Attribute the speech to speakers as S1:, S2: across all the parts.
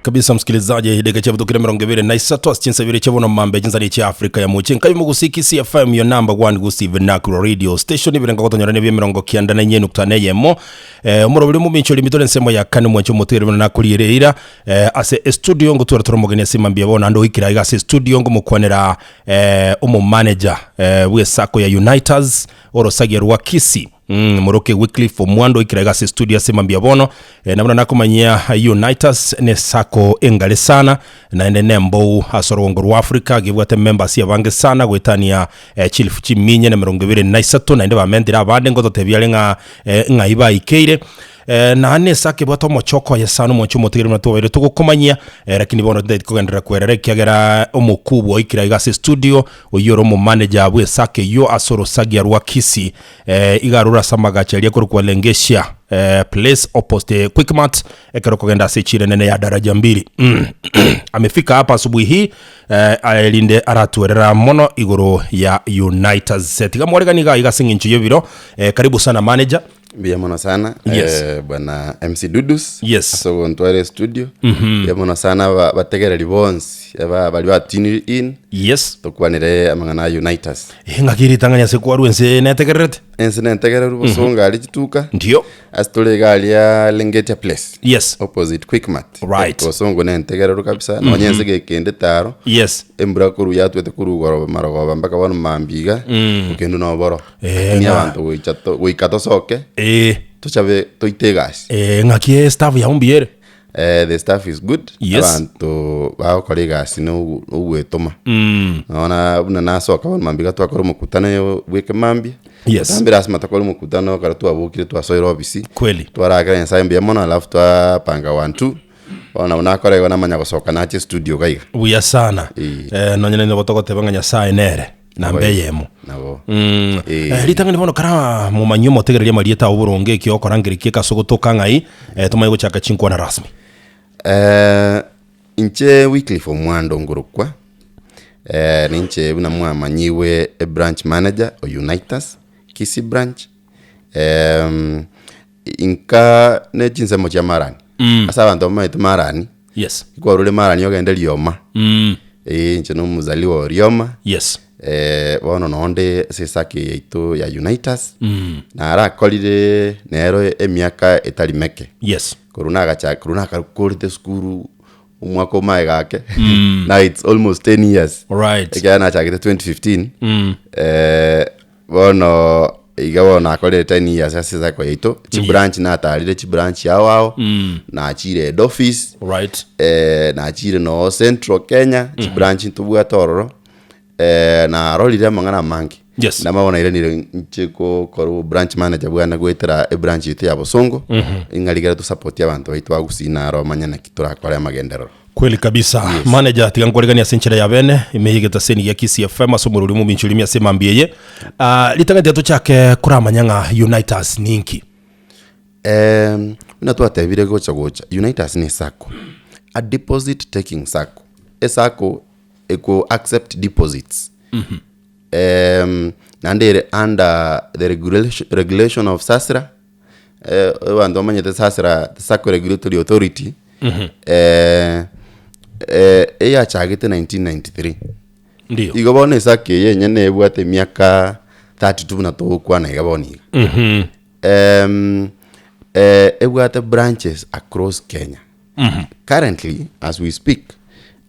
S1: Kabisa msikilizaji, dakika chiabutukire 23 ase chinsa ibere chia bono mambe chinsani chia Afrika ya moche nkai mogusi Kisii FM your number one Gusii vernacular radio station ibere ngogotonyora nebia 94.1 eh, omoroberi omominchori mitore ensemo ya kane mwanche omotere buna nakoriere eira eh, ase estudio ngotwara tore omogeni ase mambia bono naende oikire aiga ase estudio ngomokwanera eh, omomanager eh, bw'esacco ya Uniters orosagia rwa Kisii Mm, moroke Wycliffe Omwando oikire iga ase studio ase mambia bono e, na buna nakomanyia Unitas ne sacco engare sana naende nembou ase orogongo rwa Africa gebwate members abange sana goetania eh, chilifu chiminye na 23 naende bamentire abande ngototebia are ng'a eh, ng'ai baikeire eh, naende esacco ebwate omochoko oye sana omonche omotigere buna twabeire togokomanyia eh, lakini bono tintagete kogenderera kwerera ekiagera omokubwa oikire iga ase studio oyio ore omomanager bw'esacco eyio ase orosagia rwa Kisii Eh, iga arure ase amagacho aria akorokwa Lengesia eh, Place opposite Quickmart ekero okogenda ase echiro enene ya Daraja Mbili. Mm. Amefika hapa asubuhi hii eh, erinde aratuerera mono igoro ya Unitas. Tiga mwaregani iga iga ase eng'encho y'ebiro. Eh, karibu sana manager.
S2: Mbuya mono sana
S1: Yes.
S2: eh, bwana MC Dudus
S1: Yes.
S2: ase ogontwara estudio mbuya mono sana aba- bategereri bonsi aba bari ba tune in
S1: Yes.
S2: tokwanere amang'ana a Unitas
S1: Eh, ng'aki ritang'ani ase kwarwa ense netegererete?
S2: ense nentegereru bosongo aria chituka
S1: Ndio.
S2: ase tore iga aria Lengetia Place
S1: Yes.
S2: opposite Quickmart
S1: Right.
S2: bosongo nentegereru kabisa nonye ense gekende taro
S1: Yes.
S2: embura korwa yatwete korwa igoro marogoba mpaka bono mambia iga okendu noboro
S1: Eh,
S2: Lakini
S1: ng'a-
S2: abanto goicha to- goika tosoke
S1: Eh,
S2: tochabe toite egasi
S1: eh, ng'aki estaff yao mbuya ere?
S2: Eh, the staff is good
S1: Yes.
S2: abanto bagokora egasi na ogu- ogwetoma Naona buna nasoka bono mambia iga twakora omokutano bwa ekemambia
S1: Yes.
S2: Botambe lasima tokore omokutano ekero twabokire twasoire ofisi
S1: Kweli.
S2: twarakera nyasaye mbuya mono alafu twapanga one two bono nabo nakora igo namanya gosoka nache estudio iga iga
S1: Buya sana.
S2: Eh.
S1: Eh, nonye nigo togoteba ng'a Nyasaye nere namba eyemo.
S2: Nabo.
S1: Mm.
S2: Eh.
S1: Eh, ritang'ani bono kara momanyie omotegereria amarieta ao boronge eki okorangeria ki ase ogotoka ng'ai eh, tomanye gochaka chinkwana rasmi.
S2: Eh, inche Wycliffe Omwando ngorokwa, eh, ninche buna mwamanyigwe ebranch manager o Unitas, Kisii branch, em, inka ne chinsemo chia Marani. Ase abanto bamaete Marani,
S1: Yes.
S2: ekwarure Marani ogende Rioma,
S1: Mm.
S2: eh, inche nomozaliwa o Rioma,
S1: Yes.
S2: eh, bono nonde ase esake yaito ya Unitas, narakorire nero emiaka etari meke.
S1: Yes.
S2: Korwa nagacha korwa nakakorete esukuru omwaka omaye gake now it's almost 10 years
S1: Right.
S2: ekiagera nachagete 2015 eh, bono iga bono nakorire 10 years ase esako yaito chibranch natarire chibranch ao ao nachire head office
S1: Right.
S2: eh, nachire noo central kenya chibranch ntobwate ororo eh, narorire amang'ana amange
S1: Yes.
S2: Nabo bono nairanire inche gokora obranch manager bwane goetera ebranch yaito ya Bosongo, ing'a rigere tosupport abanto baito ba Gusii naro bamanye naki torakore amagenderero.
S1: Kweli kabisa manager tiga nkwariganie ase enchera ya bene ime y'egetaseni gia Kisii FM ase omorwori omominchi orimi ase emambia eye Ah, ritang'ani tiga tochake koramanya ng'a Unitas ninki
S2: Em, buna twatebire gocha gocha, Unitas ne sacco, a deposit taking sacco, esacco eko accept deposits Em, naende ere under the regulation, regulation of SASRA eh, abanto bamanyete SASRA Sacco Regulatory Authority eh, eh, eyachagete 1993
S1: Ndiyo.
S2: igo bono esacco eye enyene ebwate emiaka 32 buna togokwana iga bono iga Em, eh, ebwate branches across Kenya Currently as we speak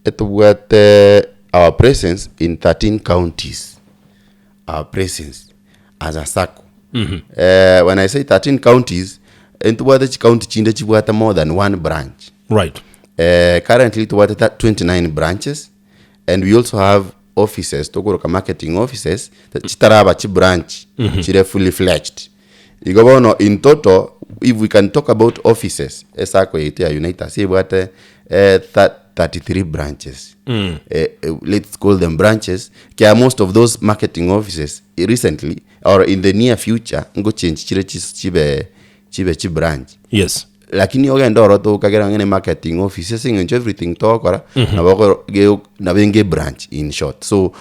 S2: etobwate our presence in 13 counties our presence as a sacco eh, when I say 13 counties entobwate chicounty chinde chibwate more than one branch
S1: Right.
S2: eh, currently tobwate 29 branches and we also have offices tokoroka marketing offices chitaraba chibranch chire fully fledged Igo bono in total if we can talk about offices esacco yaito ya Unitas ebwate eh, 33 branches eh, eh, let's call them branches kia most of those marketing offices recently or in the near future ngo change chire chis- chibe chibe chibranch
S1: Yes.
S2: Lakini ogende oro tokagera ng'a ne marketing office ase eng'encho everything togokora nabo okoro ge nabo enge ebranch in short. So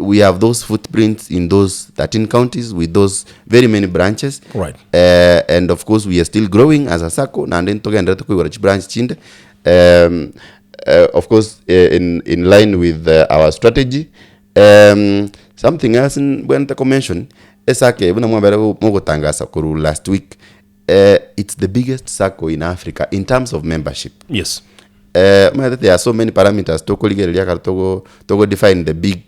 S2: we have those footprints in those 13 counties with those very many branches
S1: Right.
S2: and of course we are still growing as a sacco naende ntogenderete koigora chibranch chinde. Um, of course in, in line with our strategy um, something else mbwenerete ko mention esacco eye buna mwabere mogotangasa korwa last week eh, it's the biggest sacco in Africa in terms of membership.
S1: Yes.
S2: Eh, omanyete there are so many parameters tokorigereria ekero togo togo define the big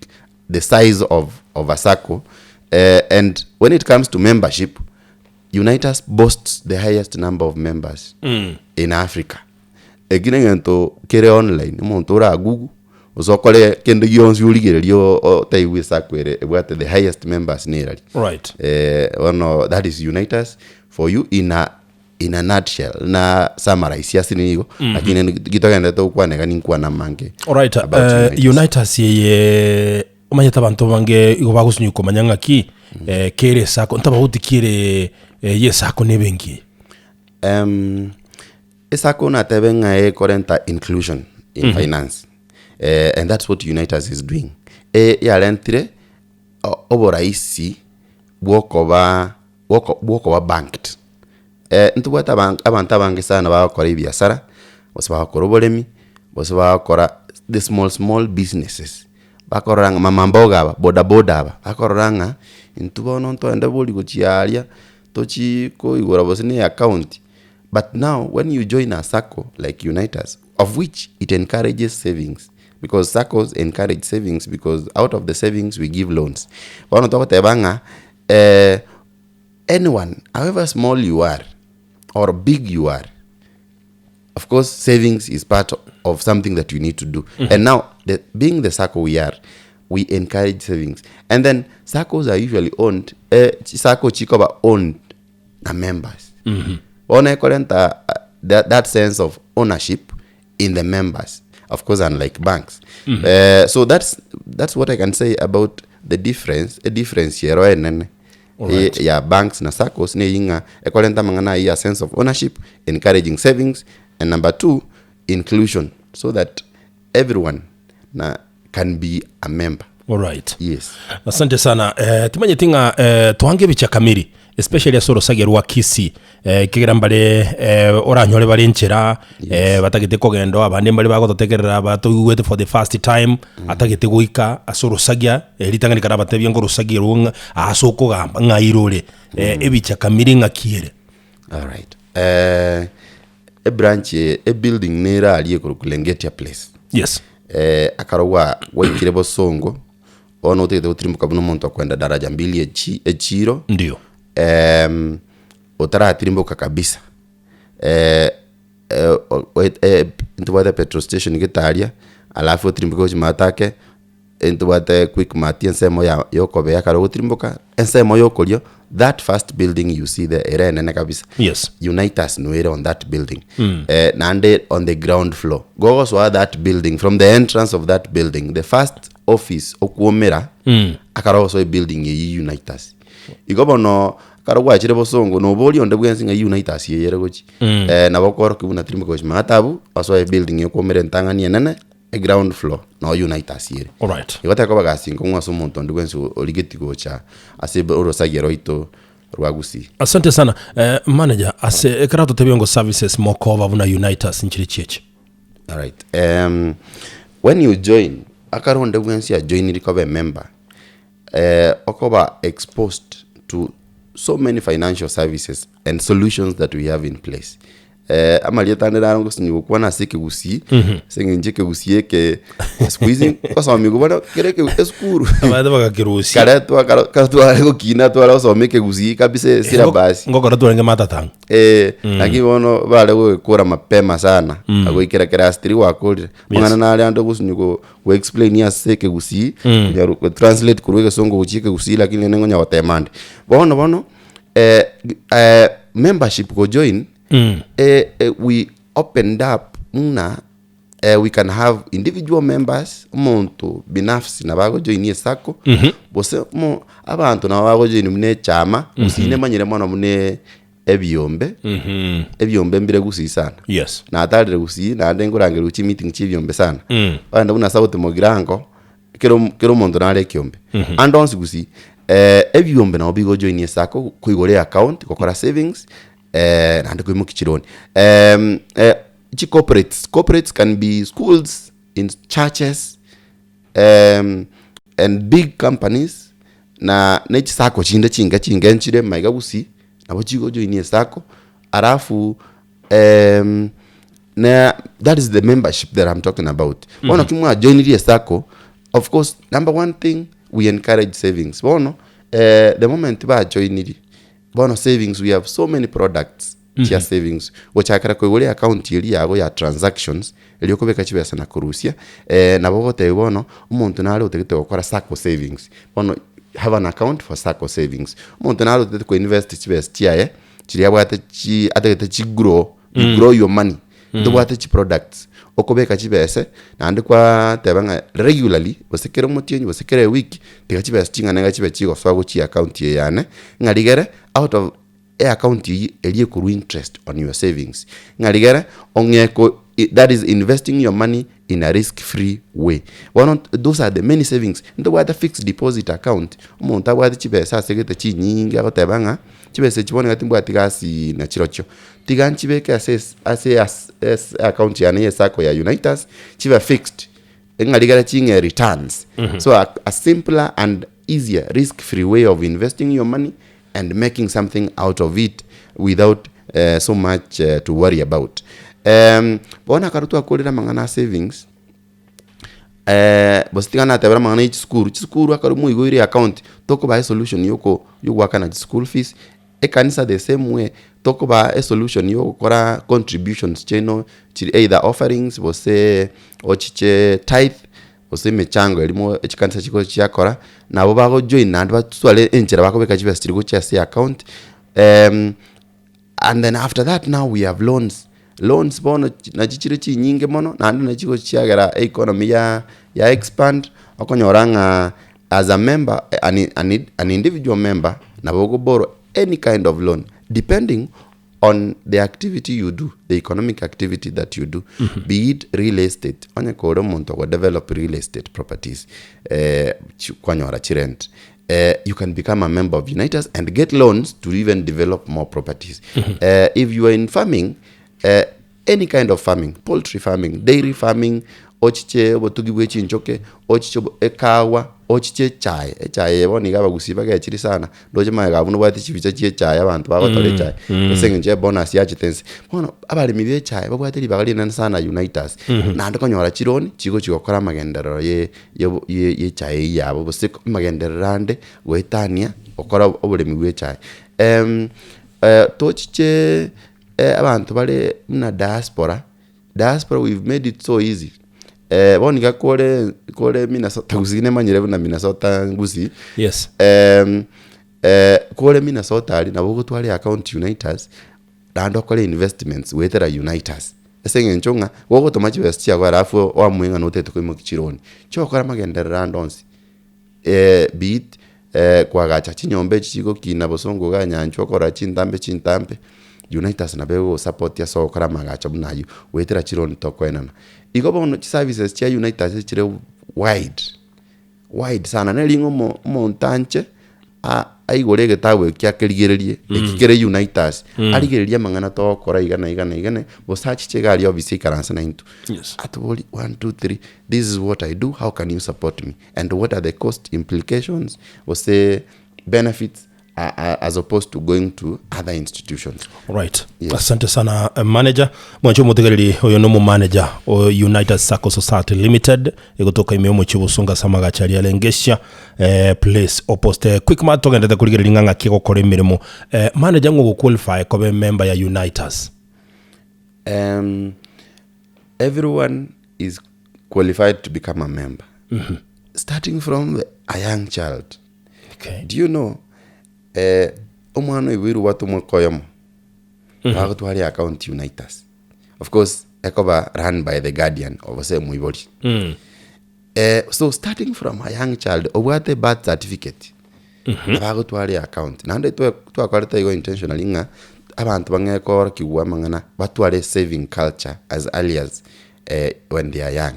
S2: the size of, of a sacco eh, and when it comes to membership Unitas boasts the highest number of members in Africa. Eki negento kere online, omonto ora google, gose okore kende gionsi origererie o- otebiwe esacco ere ebwate the highest members nerari.
S1: Right.
S2: Eh, bono that is Unitas for you in a in a nutshell na summarize ase nigo lakini gitogenderete gokwana iga ninkwana amange
S1: Alright,
S2: about
S1: eh,
S2: Unitas.
S1: Unitas eye omanyete abanto bange igo bagosunywa komanya ng'aki eh, kere esako ntabauti ki ere eh, ye esako na ebenki eye.
S2: Um, esako natebe ng'a ekorenta inclusion in finance eh, and that's what Unitas is doing e, yarentire o- oboraisi bwokoba bwoko bwokoba banked eh, ntobwate aban abanto abange sana bagokora ebiasara, gose bagokora oboremi, gose bagokora the small small businesses, bakorora ng'a mama mboga aba, boda boda aba, bakorora ng'a intwe bono ntoende bori gochia aria, tochii koigora gose na eaccount, but now when you join a sacco like Unitas, of which it encourages savings, because saccos encourage savings because out of the savings we give loans. Bono togoteba ng'a anyone however small you are or big you are, of course savings is part of something that you need to do. And now the, being the sacco we are, we encourage savings. And then saccos are usually owned, eh, sacco chikoba owned na members. Bono ekorenta that, that sense of ownership in the members of course unlike banks Eh, so that's, that's what i can say about the difference a difference ero enene
S1: Alright.
S2: e, ya banks na saccos neyio ng'a ekorenta amang'ana ayio ya sense of ownership encouraging savings and number two inclusion so that everyone na can be a member
S1: Alright.
S2: yes
S1: Asante sana eh, timanyeti ng'a eh, twange ebicha kamiri especially ase orosage rwa Kisii eh, ekegera mbare eh, oranyore bare nchera eh, batagete kogenda oo, abande mbare bagototegerera batoigwete for the first time atagete goika ase orosagia eh, ritang'ani karabatebie ng'a orosagia orwo ng'a ase okogamba ng'ai rore eh, ebicha kamiri ng'aki ere.
S2: Alright. Eh, ebranch eye ebuilding nere aria ekorokwa Lengetia Place.
S1: Yes.
S2: Eh, akaro gwa gwaikire bosongo bono otagete gotirimboka buna omonto okoenda daraja mbili echi echiro
S1: Ndio.
S2: em, otaratirimboka kabisa eh, eh, o- oet- eh, ntobwate petrol station gete aria alafu otirimboke gochia matake ntobwate quickmart ensemo ya yokobea ekero ogotirimboka ensemo yokorio that first building you see there ere enene kabisa
S1: Yes.
S2: Unitas noere on that building eh, naende on the ground floor gogosoa that building from the entrance of that building the first office okwomera akara ogosoa ebuilding eyio Unitas igo bono ekero gwachire bosongo noboria onde bwensi ng'a Unitas eye ere gochi eh, nabo okorokia buna tirimboka gochia maate abwo osoe ebuilding okwomera entang'ani enene eground floor noo Unitas ere.
S1: Alright.
S2: Igo tekoba gasi nkong'u ase omonto onde bwensi origetie gocha ase orosagia rwaito rwa Gusii.
S1: Asante sana eh, manager ase ekero atotebie ngo services mokoba buna Unitas nchire chiechi.
S2: Alright. Um, when you join, akare onde bwensi ajoiniri koba emember, eh, okoba exposed to so many financial services and solutions that we have in place. Eh, amarieta ande naro ngosinywa gokwana ase ekegusii, ase eng'encho ekegusii eke siku hizi ngosomiwa bono kere eke esukuru.
S1: Abande bagakerusia.
S2: Kare twakaro kare tware gokina tware gosoma ekegusii kabisa esyllabus.
S1: Ngokora twarenge matatang.
S2: Eh, lakini bono bare gogekora mapema sana agoikera class 3 gwakorire mang'ana nare ande ogosunywa go go explain ase ekegusii konyaru go translate korwa egesongo gochia ekegusii lakini rende ngonya gotema ande bono bono eh, eh, membership go join eh, eh, we opened up muna eh, we can have individual members omonto binafsi nabo agojoinia esacco gose mo abanto nabo bagojoini buna echama gusii nemanyire mono buna ebiombe ebiombe mbire gusii sana
S1: Yes.
S2: natarire gusii naende nkorangerigwa chimeeting chia ebiombe sana ogende buna sauti mogirango kera omo- kera omonto nare ekiombe ande onsi gusii eh, ebiombe nabo bigojoinia esacco koigora eaccount gokora savings eh, naende koimokia chironi. Em, eh, Chi corporates, corporates can be schools, in churches, um, and big companies, na ne chisacco chinde chinke chinke nchire maiga gusii, nabo chigojoinia esacco, alafu um, na that is the membership that I'm talking about. Bono ki mwajoinirie esacco, of course number one thing we encourage savings. Bono eh, the moment bajoinirie, bono savings we have so many products chia savings gochakera koigora eaccount eria yago ya transactions eria okobeka chibesa na korusia eh, nabo ogotebia bono omonto nare otagete gokora sacco savings bono have an account for sacco savings omonto nare otagete ko invest chibesa chiaye chiria abwate chi atagete chi grow you grow your money ntobwate chi products okobeka chibese naende kwateba ng'a regularly gose kera omotienyi gose kera ewiki tiga chibesa ching'ana iga chibe chigosoa gochia account eye yane ng'a rigere out of eaccount eyio eria ekorwa interest on your savings ng'a rigere ong'e ko that is investing your money in a risk free way. Bono those are the many savings ntobwate fixed deposit account omonto abwate chibesa asegete chinyinge agoteba ng'a chibesa echi bono iga timbwati gasi nachirochio tiga nchibeke ase ase ase ase account yane ya esacco ya Unaitas chibe fixed ng'a rigere ching'e returns so a, a simpler and easier risk free way of investing your money and making something out of it without uh, so much uh, to worry about um, bono akaro twakorire amang'ana a savings eh, gose tiga natebera amang'ana ya chisukuru chisukuru akaro mwaigweire account tokobaa esolution yoko yogoakana chischool fees ekanisa the same way tokobaa esolution yogokora contributions chiaino chiri either offerings gose ochiche tithe gose emechango eria mo chikanisa chiko chiakora, nabo bagojoin naende batware enchera bakobeka chibesa chiria gochia ase account and then after that now we have loans, loans bono nachi chire chinyinge mono naende nachi chigochiagera economy ya ya expand, okonyora ng'a as a member an an an individual member nabo okoborrow any kind of loan depending on the activity you do, the economic activity that you do, be it real estate, onye kore omonto ogo develop real estate properties, eh, chi- kwanyora chirent, eh, you can become a member of Unitas and get loans to even develop more properties. Eh, if you are in farming, eh, any kind of farming, poultry farming, dairy farming, ochiche obotugi bwe chinchoke, ochiche obo ekawa, ochiche echae, echae eye bono iga abagusii bagechiri sana, ndoche magega abwo nobwate chibicha chia echae abanto bagotora echae, ase eng'encho ya bonus yachete nse. Bono abaremi ba echae babwate ribaga rinene sana Unaitas, naende konyora chironi chigochi gokora amagenderero ye ye ye ye echae eywo yabo gose amagenderero ande goetania gokora oboremi bwa echae. Tochiche abanto bare buna diaspora, diaspora we've made it so easy bono iga kore kore Minnesota gusii nimanyire buna Minnesota gusii
S1: Yes.
S2: kore Minnesota aria nabo ogotwara eaccount Unaitas naende okore investments goetera Unaitas ase eng'encho ng'a gogotoma chibesa chiago alafu oamue ng'a notagete koimokia chironi, chiokora amagenderero ande onsi. be it koagacha chinyomba echi chigokina bosongo iga nyanchwa okora chintambe chintambe, Unaitas nabo egogosupport ase ogokora amagacho buna aywo, goetera chironi tokoenana. Igo bono chiservices chia Unaitas echire wide, wide sana neri ng'a omo omonto anche a- aigore egetabu ekio akerigererie, eki kere Unaitas, arigererie amang'ana togokora iga na iga na iga na gose achiche iga aria ofisi aikaranse naintwe.
S1: Yes.
S2: Atobori one, two, three, this is what I do, how can you support me? And what are the cost implications gose benefits as opposed to going to other institutions.
S1: Right.
S2: Yes.
S1: Asante sana eh, manager. Mwanche omotegereri oyo no manager o United Sacco Society Limited egotoka ime omochie Bosongo ase amagacho aria Rengesia eh, place opposite Quickmart togendete korigereria ng'a ng'aki egokora emeremo. Eh, manager ng'o ogoqualify koba emember ya Unitas?
S2: Um, everyone is qualified to become a member starting from the, a young child
S1: Okay.
S2: do you know eh, omwana oiboirwe obwate omwaka oyomo bagotwara account unitas of course ekoba run by the guardian gose omoibori Eh, so starting from a young child obwate birth certificate abagotwara eaccount naende twe- twakorete igo intentionally ng'a abanto bang'e koorokigwa amang'ana batware saving culture as early as eh, when they are young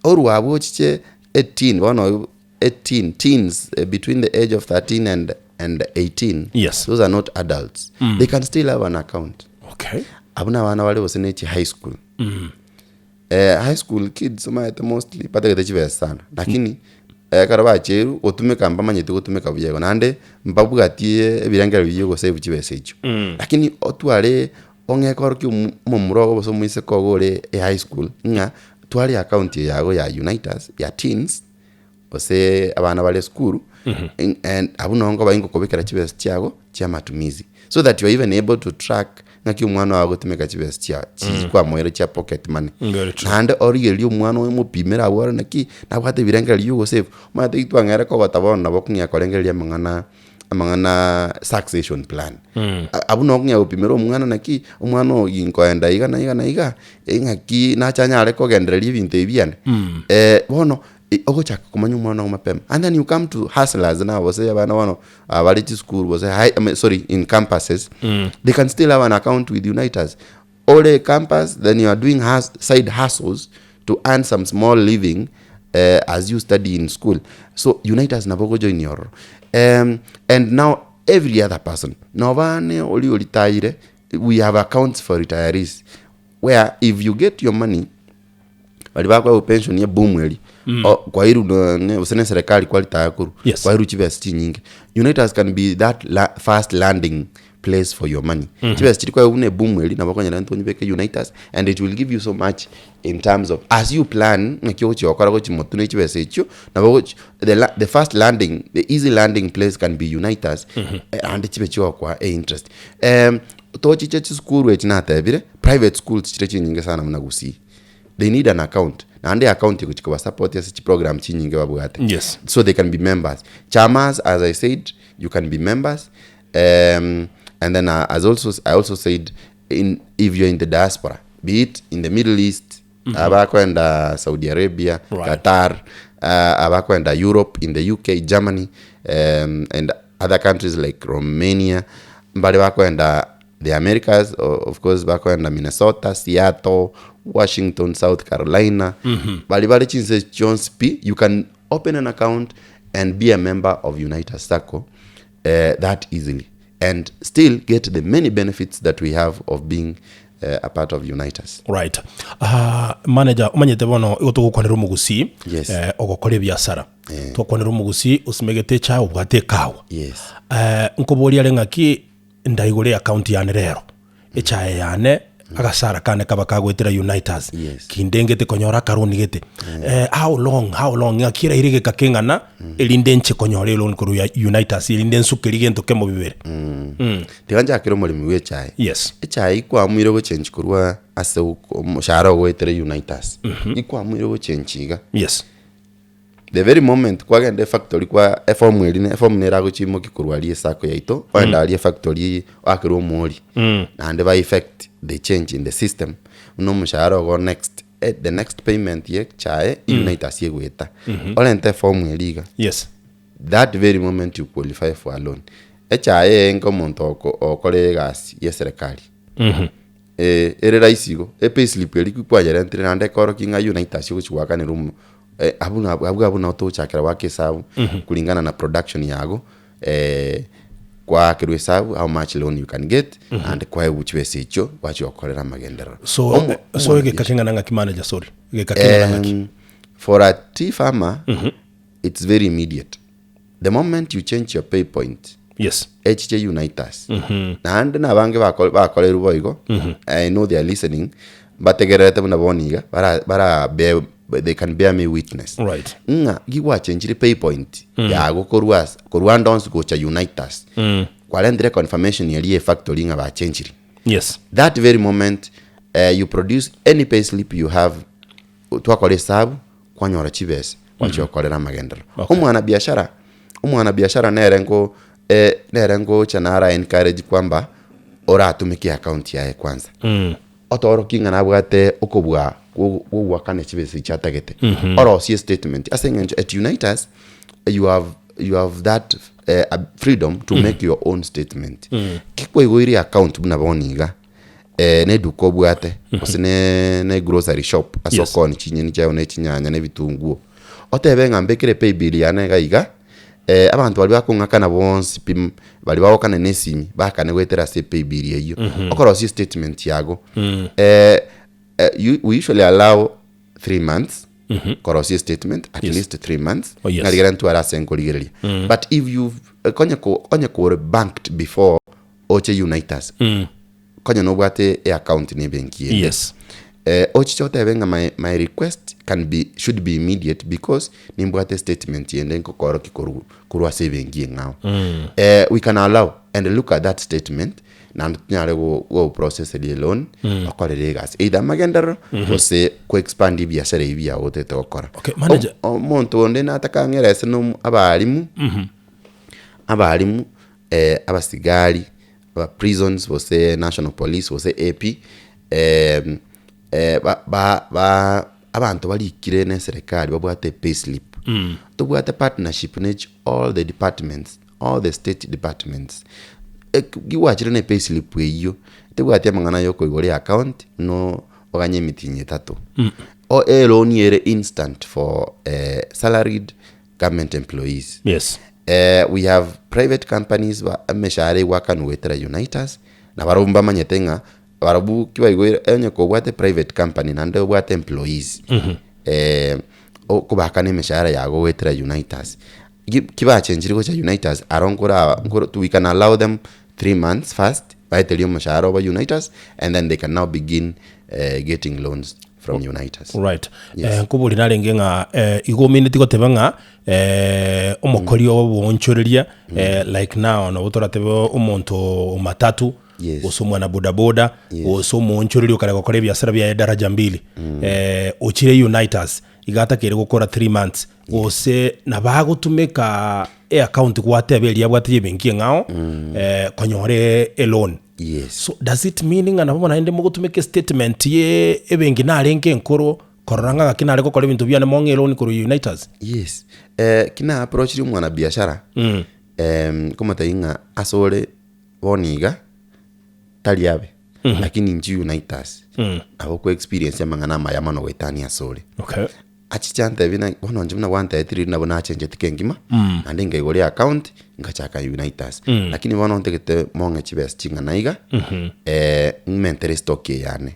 S2: orwa abwo ochiche 18 bono 18 teens eh, between the age of 13 and, and 18
S1: Yes.
S2: those are not adults they can still have an account
S1: Okay.
S2: Abwo na abana bare gose ne chi high school. High school kids omanyete mostly batagete chibesa sana, lakini ekero bacheirwe gotumeka mbamanyeti gotumeka buya igo, naende mbabwati ebirengererio bia ogosave chibesa echio. Lakini otware ong'e korokia omo omomura ogo gose omoiseke ogo ore ehigh school ng'a tware account eye yago ya Unitas ya teens, gose abana bare esukuru, and abwo nabo nkoba ingokobekera chibesa chiago chia matumizi, so that you are even able to track ng'aki omwana ogo agotumeka chibesa chia chi kwamoeire chia pocket money.
S1: Very true.
S2: Naende origererie omwana oyo omopimere abwo ore naki, nabwate ebirengererio bia ogosave, omanyete ekio twang'erire kogota bono nabo okong'ea korengereria amang'ana amang'ana succession plan. Abwo nabo okong'ea gopimera omwana naki, omwana oyo ginkoenda iga na iga na iga, ng'aki nache anyare kogendereria ebinto ebi biane. Bono ogochaka komanya omwana oo mapema and then you come to hustlers now gose abana bono abare chisukuru gose high I mean sorry in campuses they can still have an account with Unitas. Ore campus then you are doing hus side hustles to earn some small living as you study in school. So Unitas nabo ogojoinia ororo. And now every other person noba ne oria oritayire we have accounts for retirees where if you get your money Baria bakoegwa pension ye boom eria, o- kwairwe nonye gose na eserekari kwaritaya korwa,
S1: Yes.
S2: kwairwe chibesa chinyinge. Unitas can be that la first landing place for your money. Chibesa chiria kwaigwa buna eboom eria nabo okonyora intwe onyebeke Unitas and it will give you so much in terms of as you plan ng'aki ogochia gokora gochia motwe ne chibesa echio, nabo ogochi the la the first landing the easy landing place can be Unitas, naende chibe chigokoa einterest. Tochiche chisukuru echi natebire, private schools chire chinyinge sana buna Gusii. They need an account naende account egochi koba support ase chiprogram chinyinge babwate.
S1: Yes.
S2: So they can be members. Chamas as I said you can be members um, and then uh, as also I also said in if you're in the diaspora be it in the Middle East mm -hmm. abakwenda Saudi Arabia
S1: Right.
S2: Qatar uh, abakwenda Europe in the UK Germany um, and other countries like Romania mbare bakwenda The Americas, of course bakoenda Minnesota, Seattle, Washington, South Carolina, bari bare chinse chionsi pi, you can open an account and be a member of Unitas Sacco eh, that easily and still get the many benefits that we have of being eh, a part of Unitas.
S1: Right. Ah, manager omanyete bono igo togokwanera omogusii
S2: Yes.
S1: eh, ogokora ebiasara twakwanera omogusii osimegete echae obwate ekawa
S2: Yes.
S1: eh, nkoboria are ng'aki Ndaigure eaccount yane rero, echae yane, agasara kane kaba kagoetera Unitas,
S2: Yes.
S1: kindengete konyora akaroni gete. Eh, how long, how long, ng'aki eraire egeka keng'ana, erinde nche konyora eloni korwa ya Unitas, erinde nsukerie gento kemo bibere.
S2: Tiga nchakere omoremi bwa echae.
S1: Yes.
S2: Echae ikwamuire gochenji korwa ase oko- omoshahara ogoetera Unitas. Ikwamuire gochenji iga.
S1: Yes.
S2: The very moment kwagenda efactory kwa eform eri ne eform nere agochiimokia korwa aria esacco yaito oende aria efactory oakerwe omoori naende ba effect the change in the system buna omoshahara ogo next eh, the next payment ye echae Unitas egoeta orente eform eria iga
S1: Yes.
S2: that very moment you qualify for a loan. Echae eye enke omonto oko okore egasi ya eserekari Eh, ere rahisi igo, epayslip eria kwayerentire naende ekorokia ng'a Unitas ogochi goakanera omo abwo na abwo abwo nabo togochakera goaka esabu kulingana na production yago kwaakerwa esabu how much loan you can get naende kwaegwa chibesa echio gwachia gokorera amagenderero.
S1: So,
S2: Omo-
S1: so
S2: omwana
S1: egeka keng'ana ng'aki manager sorry egeka keng'ana ng'aki
S2: For a tea farmer it's very immediate. The moment you change your pay point
S1: Yes.
S2: echiche Unitas naende na abange bako- bakorerwe boigo I know they are listening mbategererete buna bono iga bara bara bear, they can bear me witness
S1: Right.
S2: ng'a gigwachenchire pay point yago korwa ase korwa ande onsi gocha Unitas kwarentire confirmation eria ye factory ng'a bachenchiri
S1: Yes.
S2: that very moment uh, you produce any pay slip you have twakora esabu kwanyora chibesa gwachia gokorera amagenderero.
S1: Okay.
S2: Omwana biashara, omwana biashara nere nko eh, nere ngocha nara encourage kwamba oratumeke account yaye kwanza otorokie ng'a nabwate okobua gwogoakana chibesa echio atagete orosie statement ase eng'encho at Unitas you have, you have that eh, freedom to make your own statement ki kwaigoire account buna bono iga eh, neduka obwate gose ne ne grocery shop ase
S1: Yes.
S2: okoonia chinyeni chiago ne chinyanya ne ebitunguo, otebe ng'a mbekere paybill yane iga iga, Eh, abanto baria bakong'akana bonsi pi baria bagokana na esimi bakane goetera ase epaybill eyio okorosia estatement yago eh, eh, you, we usually allow 3 months korosia statement at
S1: Yes.
S2: least 3 months.
S1: Oh, yes.
S2: Ng'a rigera ntware ase nkorigereria, but if you've eh, konye ko onye kore banked before oche Unitas, konya nobwate eaccount na ebenki ende. Eh, ochiche otebe ng'a my request can be should be immediate because nimbwate statement ende nkokorokia korwa korwa ase ebenki eng'ao. Eh, we can allow and look at that statement naende tonyare go go processeria eloan okorere egasi either amagenderero gose ko expand ebiasara ebi biago otagete gokora.
S1: Okay, manager.
S2: Omonto onde nataka ang'ere ase na abalimu, abalimu, abasigari, aba prisons gose national police gose AP, ba ba ba abanto barikire na eserekari babwate epayslip. Tobwate partnership ne chi all the departments, all the state departments. Ek gwachire na epayslip eywo, tebwati amang'ana ya okoigora eaccount no oganye emitinyi etato. O eloan ere instant for salaried government employees. We have private companies ba emeshahara egwakanwa goetera Unitas, na barobwo mbamanyete ng'a barobwo ki baigoire onye kobwate private company naende obwate employees, okobakana emeshahara yago goetera Unitas. Ki kibachenchire gocha Unitas aro nkoraba nkoro we can allow them 3 months first baeterie omoshahara obo Unitas and then they can now begin getting loans from Unitas.
S1: Right.
S2: Yes.
S1: Nkobori narenge ng'a igo omineti goteba ng'a omokori oboonchoreria like now nabo toratebe omonto omatatu gose omwana bodaboda gose omoonchoreria okare gokora ebiasara biaye daraja mbili ochire Unitas iga atakeire gokora 3 months gose nabo agotumeka eaccount gwateba eria abwate ya ebenki eng'ao konyora eloan.
S2: Yes.
S1: So does it mean ng'a nabo naende mogotumeka estatement ye ebenki narenge enkoro korora ng'a gaki nare gokora ebinto biane mong'e eloni korwa Unitas?
S2: Yes. Eh, ki na approachire omwanabiashara, nkomotebia ng'a ase ore bono iga, tari abe, lakini inche Unitas, nabo okwa experience amang'ana amaya mono goetania ase ore. Achiche antebie ng'a bono inche buna gwantebetie riria nabo nachencheti kengima, naende nkaigora eaccount, ngachaka Unitas. Lakini bono ntagete mong'e chibesa ching'ana iga, ng'mentere estock eye yane.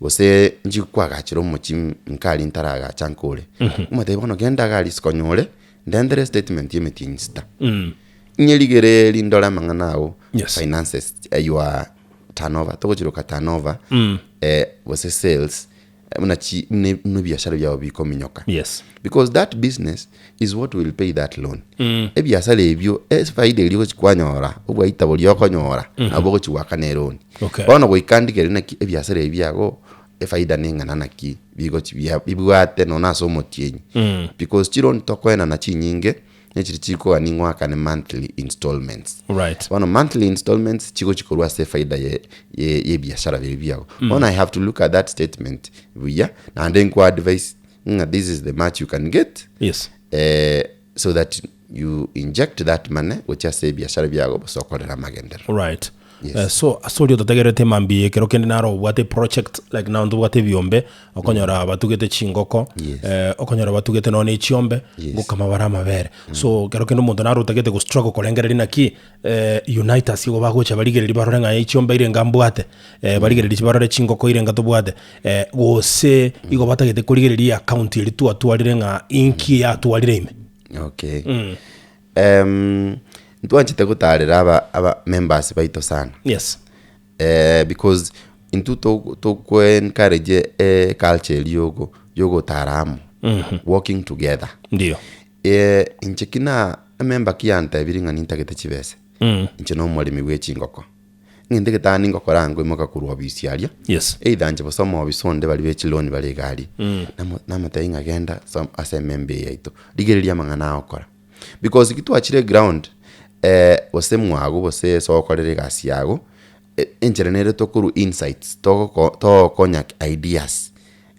S2: Gose nchi kwagachera omochie nkari ntaragacha nkore. Omotebie bono genda iga aria isiko nyore, ndentere estatement ya emetienyi sita. Nyerigererie ndore amang'ana ago, finances, your turnover, togochiroka turnover, gose sales, buna chi buna buna ebiashara biabo bikominyoka. Because that business is what will pay that loan. Ebiasara ebio, efaida eria ogochi kwanyora, obwaita boria okonyora, nabo ogochi goakana eloni. Bono goika ndigere naki ebiasara ebi biago, efaida neng'ana naki bigochi bia bibwate nonya ase omotienyi. Because chiloni tokoenana chinyinge, nechiri chikoa ning'o oakane monthly installments. Bono monthly installments chigochi korwa ase efaida ye ye yebiashara biria biago. Bono I have to look at that statement buya, naende nkoa advice ng'a this is the much you can get, so that you inject that money gochia ase ebiashara biago gose okorere amagenderero.
S1: Right. So ase oria ototegererete mambia eye ekero kende naro obwate eproject like now ntobwate ebiombe, okonyora batugete chingoko, okonyora batugete nonya na echiombe, ngokama bare amabere. So ekero kende omonto naro otagete go struggle korengereria naki Unitas igo bagocha barigereria barore ng'a echiombe irenga mbwate, barigereria barore chingoko irenga tobwate, gose igo batagete korigereria eaccount eria twatwarire ng'a inki yatwarire ime.
S2: Okay. Ntwanchete gotarera aba aba members baito sana. Because intwe to toko encourage eculture eria yogo yogotara amo, working together.
S1: Ndio.
S2: Inche ki na emember ki yantebirie ng'a nintagete chibese, inche na omoremi bwe chingoko. Ng'ente getani ngokora nkoimoka korwa ofisi aria, either inche gose omobisa onde baria be chiloni bare iga aria, namo namotebia ng'a genda ase ase emember eye yaito, rigereria amang'ana agokora. Because ekio twachire eground, gose mwago gose ase ogokorera egasi yago, enchera nere tokorwa insights, togoko togokonya ideas.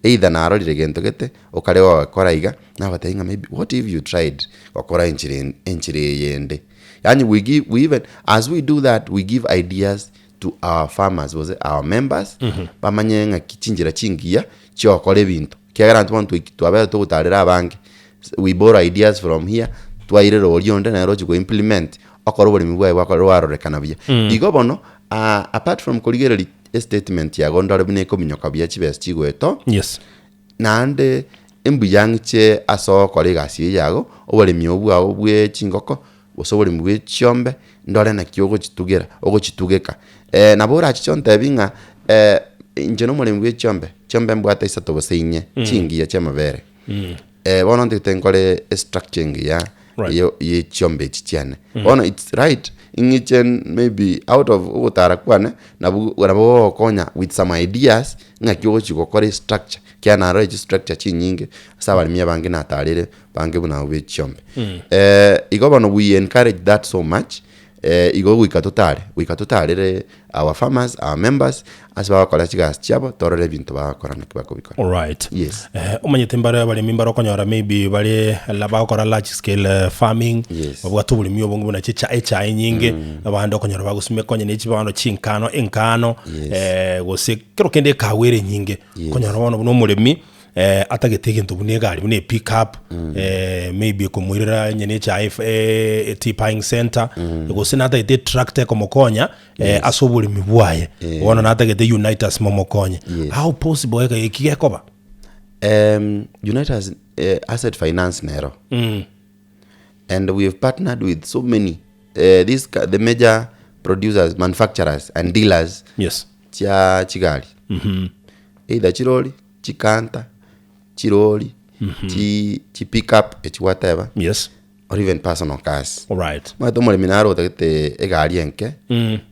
S2: Either narorire gento gete, okare gogekora iga, nagotebi ng'a maybe what if you tried gokora enchera en enchera eye ende. Yaani we give we even as we do that we give ideas to our farmers gose our members, bamanye ng'aki chinchera chingiya chiogokora ebinto, ekiagera intwe bono twaiki twabere togotarera abange, we borrow ideas from here. Twairera oria onde nere ochia ko implement, okora oboremi bwaye bwakora bwarorekana buya. Igo bono, apart from korigereria estatement yago ndore buna ekominyoka buya chibesa chigoetwa,
S1: Yes.
S2: naende mbuya ng'iche ase ogokora egasi eye yago, oboremi obwo bwago bwe chingoko, gose oboremi bwe chiombe, ndore naki ogochitugera ogochitugeka. Nabo orachiche ontebi ng'a inche na omoremi bwe chiombe, chiombe mbwate isato gose inye, chingiya chi'amabere. Bono ntagete nkore estructure engiya
S1: Right.
S2: yo ye chiombe echi chiane. Bono it's right ing'iche maybe out of ogotara kwane, nabo nabo gogokonya with some ideas ng'aki ogochi gokora estructure, ekiagera narorire chistructure chinyinge ase abaremi abange natarire bange buna abwo be chiombe. Igo bono we encourage that so much, igo goika totare, goika totarere our farmers, our members, ase bagokora chigasi chiabo, torore ebinto bagokora naki bakobikora.
S1: Alright.
S2: Yes.
S1: Eh, omanyete mbare abaremi mbare okonyora maybe bare la bagokora large scale eh, farming
S2: Yes.
S1: babwate oboremi obonge buna chicha echae enyinge abande okonyora bagosimeka onye ne chibando chinkano enkano
S2: Yes.
S1: eh, gose kero kende ekawa ere enyinge
S2: Yes.
S1: okonyora bono buna omoremi eh, atagete egento buna egari buna epick up eh, maybe ekomoirera onye ne echae ef- eh, tea buying center gose natagete etractor ekomokonya eh, ase oboremi bwaye bono natagete Unitas momokonye
S2: Yes.
S1: how possible eke eki gekoba
S2: Um, Unitas eh, Asset Finance nero and we have partnered with so many eh, these ca- the major producers manufacturers and dealers
S1: yes
S2: chia chigari either chirori chikanta chirori chi, chi pick up echi gwateba
S1: yes
S2: or even personal cars
S1: alright
S2: Omanyete omoremi naro otagete egari enke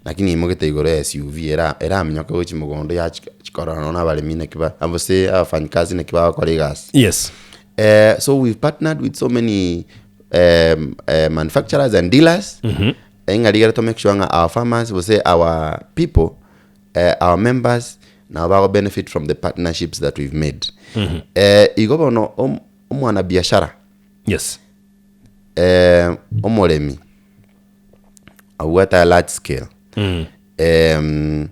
S2: lakini imogete igoro ya SUV era eraminyoke gochia mogondo yachi chikorora nonya abaremi naki ba gose abafanyikazi naki bagokora egasi.
S1: Yes.
S2: So we've partnered with so many manufacturers and dealers ng'a rigere to make sure ng'a our farmers gose our people our members nabo bago benefit from the partnerships that we've made. Igo bono om- omwanabiashara
S1: Yes.
S2: eh, omoremi obwate a large scale em,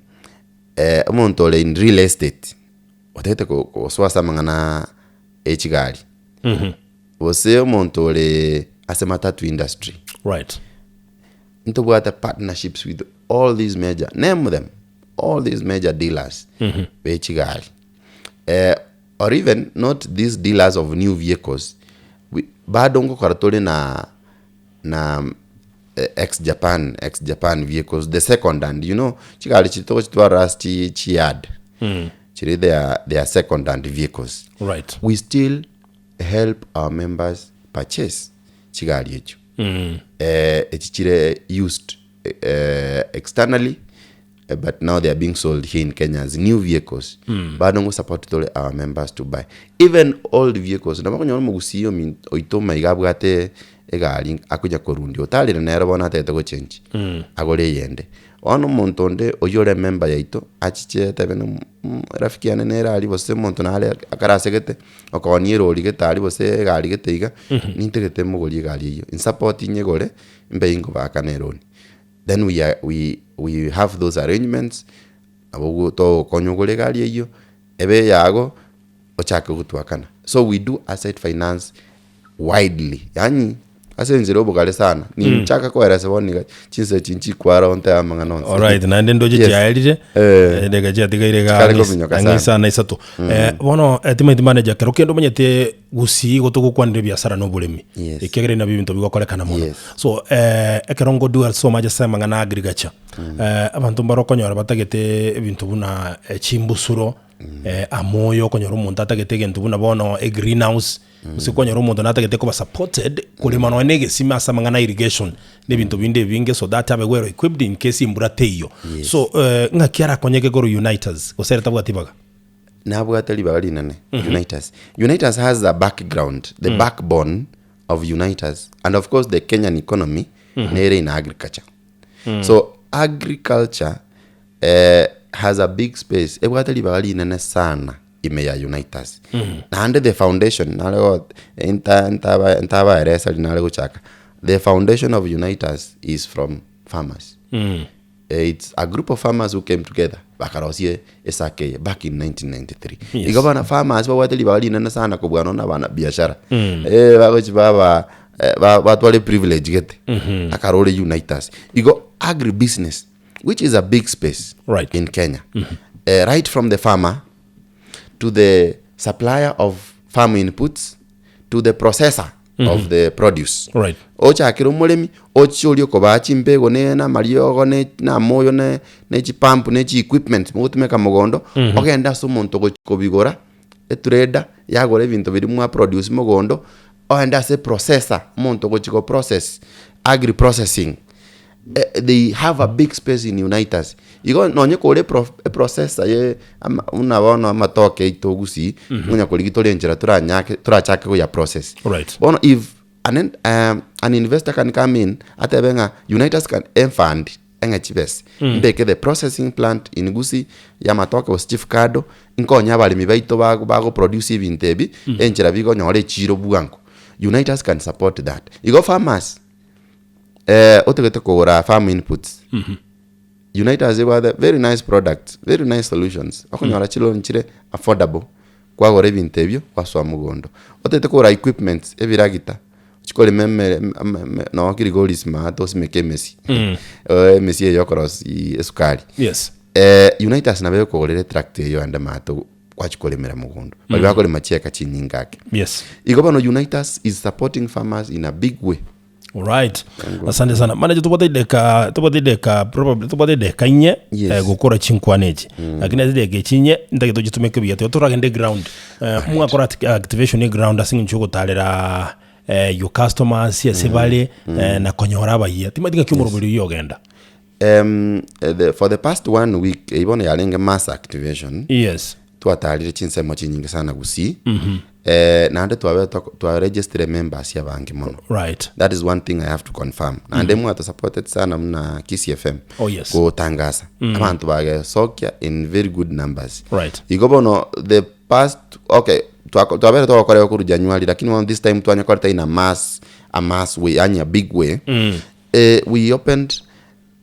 S2: eh, omonto ore in real estate otagete ko- gosoa ase amang'ana e chigari gose omonto ore ase matatu industry
S1: Right.
S2: ntobwate partnerships with all these major name them all these major dealers be chigari eh, or even not these dealers of new vehicles we, bado ngokora tore na na eh, ex Japan ex Japan vehicles the second hand you know chigari chiri togochitwara ase chi chi yard chiri they are, they are second hand vehicles
S1: Right.
S2: we still help our members purchase chigari echio eh, echi chire used eh, externally eh, but now they are being sold here in Kenya as new vehicles bado ngo support tore our members to buy even old vehicles nabo okonyora omogusii omin- oito maiga abwate egari akonya korundia otarire nere bono atagete gochenji agore eyende bono omonto onde oywo ore emember yaito achiche atebe ng'a mm erafiki yane nere aria gose omonto nare akarasegete okoonia erori gete aria gose egari gete iga nintagete mogorie egari eywo insupport nyegore mbe ingobaakana eroni. Then we are, we, we have those arrangements nabo ogo togokonya ogore egari eywo ebe eyago ochake gotwakana. So we do asset finance widely yaani ase enchera obogare sana ninchaka koeresa bono iga chinsa echi nchikwara ontebe amang'ana onsi.
S1: Alright, naende ndoche
S2: Yes.
S1: chiaerire
S2: Eh.
S1: edageka chiatigaire iga
S2: Chikare
S1: ang'e
S2: kominyoka
S1: ang'e
S2: sana.
S1: isano isato. Eh, bono eh, timanyeti manager kero kende omanyete Gusii igo togokwanera ebiasara na oboremi
S2: Yes.
S1: ekiagera nabio ebinto bigokorekana mono.
S2: Yes.
S1: So eh, ekero ngodwell so much ase amang'ana a agriculture eh, abanto mbare okonyora batagete ebinto buna eh, chimbusuro eh, amoyo okonyora omonto atagete egento buna bono egreenhouse gose kwanyora omonto natagete koba supported korema nonya na egesima ase amang'ana a irrigation na ebinto binde ebinge so that abe well equipped in case embura teiyo.
S2: Yes.
S1: So eh, ng'aki arakonyeke korwa Unitas gose ere tabwati ibaga?
S2: Nabwate ribaga rinene Unitas. Unitas has a background, the backbone of Unitas and of course the Kenyan economy nere in agriculture. So agriculture eh, has a big space ebwate ribaga rinene sana ime ya Unitas. Naende the foundation nare go nta ntaba ntabaeresa riria nare gochaka the foundation of Unitas is from farmers. It's a group of farmers who came together bakarosia esacco eye back in 1993.
S1: Yes.
S2: Igo bana farmers babwate ribaga rinene sana kobua nonya na abana biashara. Eh, bagochi baba eh, ba- batware privilege gete akarore Unitas igo agribusiness which is a big space
S1: Right.
S2: in Kenya eh, right from the farmer to the supplier of farm inputs to the processor of the produce
S1: Right.
S2: ochakere omoremi ochie oria okobaa chimbego ne na amariogo ne na amoyo ne ne chipump ne chi equipment mogotumeka mogondo ogende ase omonto ogochi kobigora etrader yagora ebinto biria mwa produce mogondo ogende ase eprocessor omonto ogochi go process agri processing eh, they have a big space in Unitas. Igo nonye kore epro eprocessor ye ama buna bono amatoke aito gusii, nonya korigia tore enchera toranyake torachake koya process.
S1: Right.
S2: Bono if an en an investor can come in atebe ng'a Unitas can efund eng'e chibesa, mbeke the processing plant in Gusii ya amatoke gose chifukado, nkonye abaremi baito bago bagoproduce ebinto ebi, enchera bigonyora echiro bwango. Unitas can support that. Igo farmers. Eh, otagete kogora farm inputs Unitas ebwate very nice products very nice solutions okonyora chiloan chire affordable kwagora ebinto ebio kwasoa mogondo otagete kogora equipments ebiragita chikorema emere em- em- em- noo kirigoris maate osimeke emesi Eh, emesi eye yokorosia esukari
S1: Yes.
S2: Eh, Unitas nabo ekogorera etractor eyio ande maate gwachia koremera mogondo baria bakorema chieka chinyinge ake
S1: Yes.
S2: igo bono Unitas is supporting farmers in a big way
S1: Alright. Asante sana. Manager tobwate edeka tobwate edeka probably tobwate edeka inye
S2: Yes.
S1: eh, gokora chinkwana echi. Lakini ase edeka echi inye ntagete ochitumeke buya tiga toragende ground. Eh, mwakora acti- activation ground ase eng'encho yogotarera eh, your customers ase bare eh, na konyora abayia. Timanyeti ng'aki omoroberi oyio ogenda.
S2: Em, eh, the, for the past one week eyio bono yarenge mass activation
S1: Yes.
S2: twatarire chinsemo chinyinge sana gusii eh, naende twabe toko- twaregistire members abange mono
S1: Right.
S2: that is one thing i have to confirm naende mm mwatosupported sana muna Kisii fm
S1: Oh, yes.
S2: gotangasa abanto bagesokia in very good numbers
S1: Right.
S2: igo bono the past okay twako- twabere twagokorera korwa january lakini bono this time twanyekorete in a mass a mass way yani a big way eh, we opened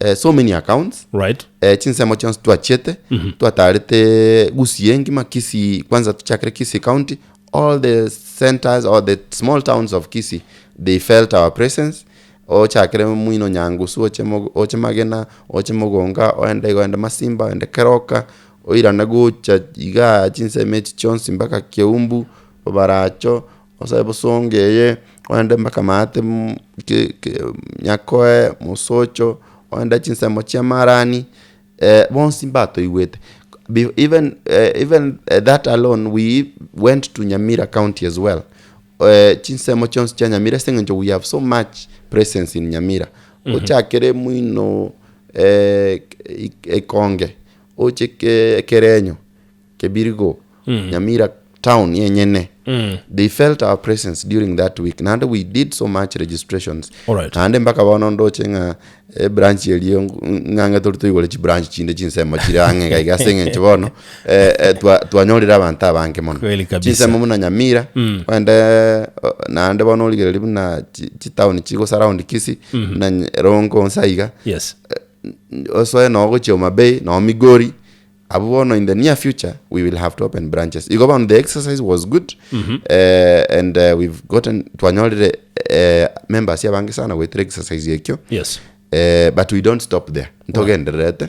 S2: eh, so many accounts
S1: Right.
S2: eh, chinsemo chionsi twachiete twatarete Gusii engima Kisii kwanza tuchakire Kisii county all the centers or the small towns of Kisii they felt our presence ochakire mwino Nyangusu oche Mo- oche Magena oche Mogonga oende iga oende Masimba oende Keroka oirane gocha igaa chinsemo echi chionsi mpaka Keumbu Bobaracho Osoe bosongo eye, oende mpaka maate mm ke ke nyakoe, mosocho, oende chinsemo chia marani, bonsi mbatoigwete. Be even even that alone we went to Nyamira county as well, chinsemo chionsi chia Nyamira ase eng'encho we have so much presence in Nyamira, ochakere moino ekonge, oche ke kerenyo. Kebirigo, Nyamira town yenyene they felt our presence during that week naende we did so much registrations
S1: Alright.
S2: naende mpaka bono ndoche ng'a ebranch eria ng'ang'e tori toigore chibranch chinde chinsemo chire ang'e iga iga ase eng'encho bono eh, eh, twa- twanyorire abanto abange mono
S1: Kweli kabisa.
S2: chinsemo buna Nyamira ogende naende bono origereria buna chi- chitown chigo surround Kisii buna Rongo onsi aiga
S1: Yes.
S2: osoe noo gochia Homa Bay noo Migori Abwo bono in the near future we will have to open branches. Igo bono the exercise was good eh, and eh, we've gotten twanyorire eh, members abange sana goetera exercise ekio
S1: Yes.
S2: eh, but we don't stop there ntogendererete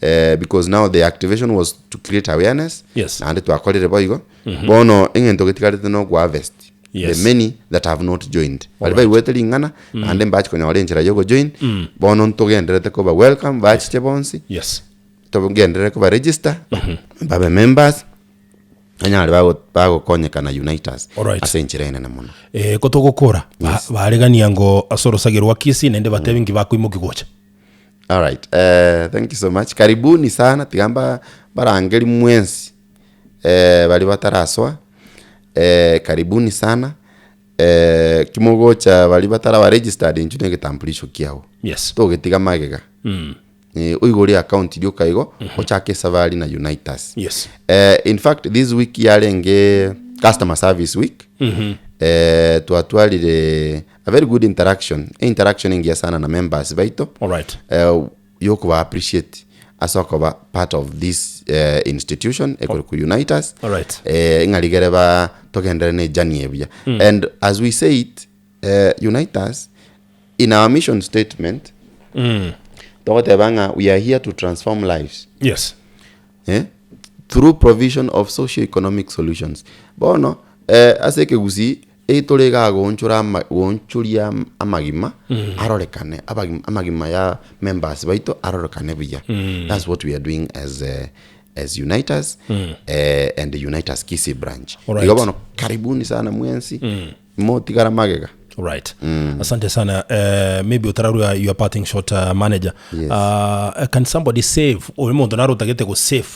S2: eh, because now the activation was to create awareness
S1: Yes.
S2: naende twakorire boigo bono eng'ento getigarete no harvest
S1: Yes.
S2: the many that have not joined bari baigwete ring'ana naende mbachi konyora enchera ya ogojoin bono ntogendererete koba welcome bachiche bonsi
S1: Yes.
S2: Togenderere koba register babe members banyare bago- bagokonyekana Unitas
S1: Alright.
S2: ase enchera enene mono.
S1: Eh, ko togokora ba- baregania ngo ase orosage rwa Kisii naende batebe nki bakoimoki gocha.
S2: Alright, eh, thank you so much. Karibuni sana tiga mba barangeri mwensi eh, baria batarasoa eh, karibuni sana eh, kimogocha baria bataraba registered inchu na egetambulisho kiago
S1: Yes.
S2: togetiga magega Eh, oigore account rioka igo ochake esafari na Unitas
S1: Yes.
S2: Eh, in fact this week yarenge customer service week eh, twatwarire a very good interaction interaction engiya sana na members baito
S1: Alright.
S2: eh, yokoba appreciate ase okoba part of this eh, institution ekore ku Unitas
S1: Alright.
S2: eh, ng'a rigere ba togenderere na ejourney ebuya and as we say it. Eh, Unitas, in our mission statement, togoteba ng'a we are here to transform lives
S1: Yes.
S2: eh, through provision of socio-economic solutions. Bono, eh, ase ekegusii, eitore iga goonchora ama goonchoria am- amagima arorekane abagima amagima ya members baito arorekane buya. That's what we are doing as eh, as Unitas eh, and the Unitas Kisii branch.
S1: Alright.
S2: Igo bono karibuni sana mwensi motigara magega.
S1: Right. Asante sana. Maybe otararua your parting shot uh, manager.
S2: Yes.
S1: Can somebody save oyo monto naro otagete go save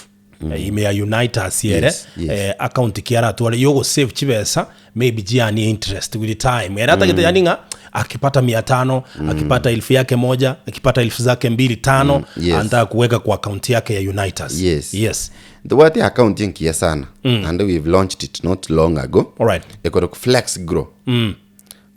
S1: ime ya Unitas ere
S2: Yes, yes.
S1: account ki aratware yogo save chibesa maybe jiani interest with time ere atagete yani ng'a akipata mia tano akipata elfu yake moja akipata elfu zake mbili tano
S2: Yes.
S1: anataka kuweka kwa account yake ya Unitas.
S2: Yes.
S1: Yes.
S2: Ntobwate account enkiya sana and we've launched it not long ago.
S1: Alright.
S2: Ekorokwa Flex Grow.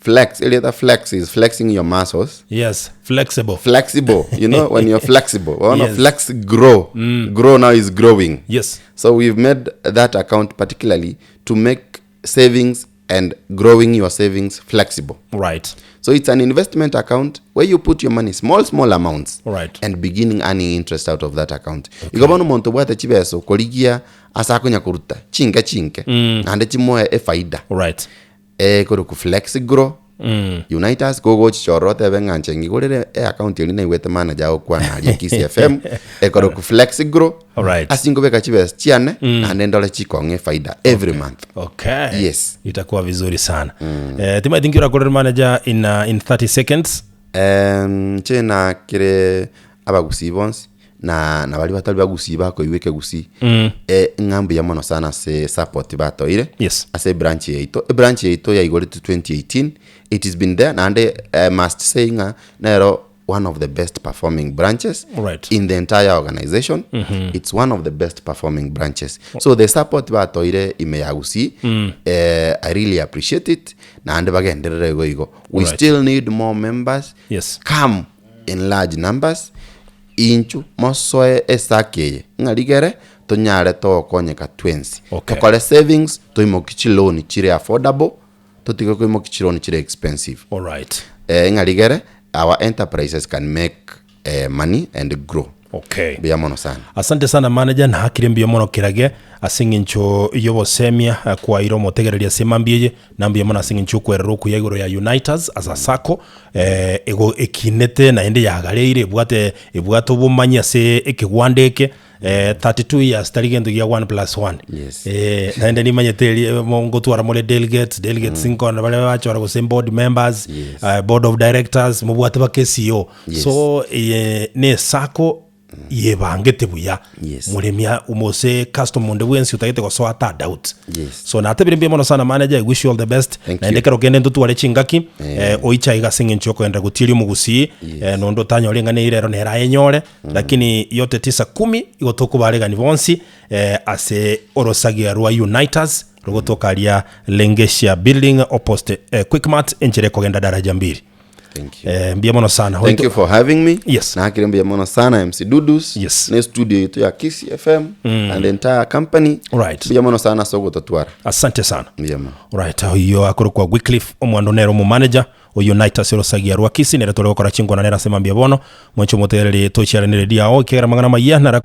S2: Flex, erieta flex is flexing your muscles.
S1: Yes, flexible.
S2: Flexible, you know, when you're flexible. Bono
S1: Yes.
S2: flex grow. Grow now is growing.
S1: Yes.
S2: So we've made that account particularly to make savings and growing your savings flexible.
S1: Right.
S2: So it's an investment account where you put your money, small, small amounts,
S1: Right.
S2: and beginning earning interest out of that account. Igo bono omonto obwate chibesa okorigia ase akonya koruta chinke chinke naende chimoe efaida
S1: Right.
S2: ekorokwa flex grow Unitas kogochichorora otebe ng'a inche ng'igorere eaccount eria naigwete manager agokwana aria Kisii FM ekorokwa flex grow
S1: Alright.
S2: ase nkobeka chibesa chiane naende ndore chikong'a efaida every month.
S1: Okay.
S2: Yes.
S1: Itakuwa vizuri sana. Eh, timaeti nki orakorere manager in, in 30 seconds.
S2: Em, inche nakire abagusii bonsi na na baria batari bagusii bakoigwa ekegusii eh, ng'a mbuya mono sana ase support batoire
S1: Yes.
S2: ase ebranch yaito. Ebranch yaito yaigoretwe 2018 it has been there naende I must say ng'a nero one of the best performing branches
S1: Right.
S2: in the entire organization it's one of the best performing branches so the support batoire ime ya gusii eh, i really appreciate it naende bagenderere igo igo we
S1: Right.
S2: still need more members
S1: Yes.
S2: come in large numbers inchu mosoe esaki eye ng'a rigere tonyare togokonyeka twensi
S1: Okay.
S2: tokore savings toimoki chiloan chire affordable totige koimoki chiloan chire expensive
S1: Alright.
S2: eh, ng'a rigere our enterprises can make eh, money and grow
S1: Okay.
S2: mbuya mono sana
S1: Asante sana manager naakire mbuya mono kerage ase eng'encho y'obosemia eh, kwaire omotegereri ase emambia eye na mbuya mono ase eng'encho y'okwerera okuya igoro ya Unitas as a sacco eh, ego ekinete naende yagareire ebwate ebwate obomanyi ase ekegwanda eke eh, 32 years tari gento gia one plus one
S2: Yes.
S1: Eh, naende nimanyete eri eh, mo- ngotwara more delegates delegates nkona baria bachora gose board members
S2: Yes.
S1: eh, board of directors mobwate baka CEO
S2: Yes.
S1: so eye ne esako yebangete buya
S2: Yes.
S1: moremi a- mose customer onde bwensi otagete gosoa ata doubt
S2: Yes.
S1: so natebire mbuya mono sana manager i wish you all the best
S2: Thank
S1: naende
S2: you.
S1: ekero kende ntotware chingaki eh, oiche aiga ase eng'encho yokogenderera gotieria omogusii eh, nonde otanyore eng'ana eyio rero nere ayenyore lakini yote tisa kumi igo tokobaregani bonsi eh, ase orosagia rwa Unitas rogotoka aria Lengesia building opposite eh, Quickmart enchera ekogenda daraja mbili
S2: Thank you.
S1: eh, mbuya mono sana
S2: Thank you for having me.
S1: Yes.
S2: Nakire mbuya mono sana MC Dudus.
S1: Yes.
S2: Ne studio yetu ya Kisii FM and the entire company.
S1: Right.
S2: Mbuya mono sana ase ogototwara.
S1: Asante sana.
S2: Mbuya mono.
S1: Right, oyio akorokwa Wycliffe Omwando nere omomanager o Unitas ase orosagia rwa Kisii nere tore gokora chinkwana nere ase mambia bono. Mwanche omotegereri tochiarane redio yao ekiagera amang'ana amayia nara.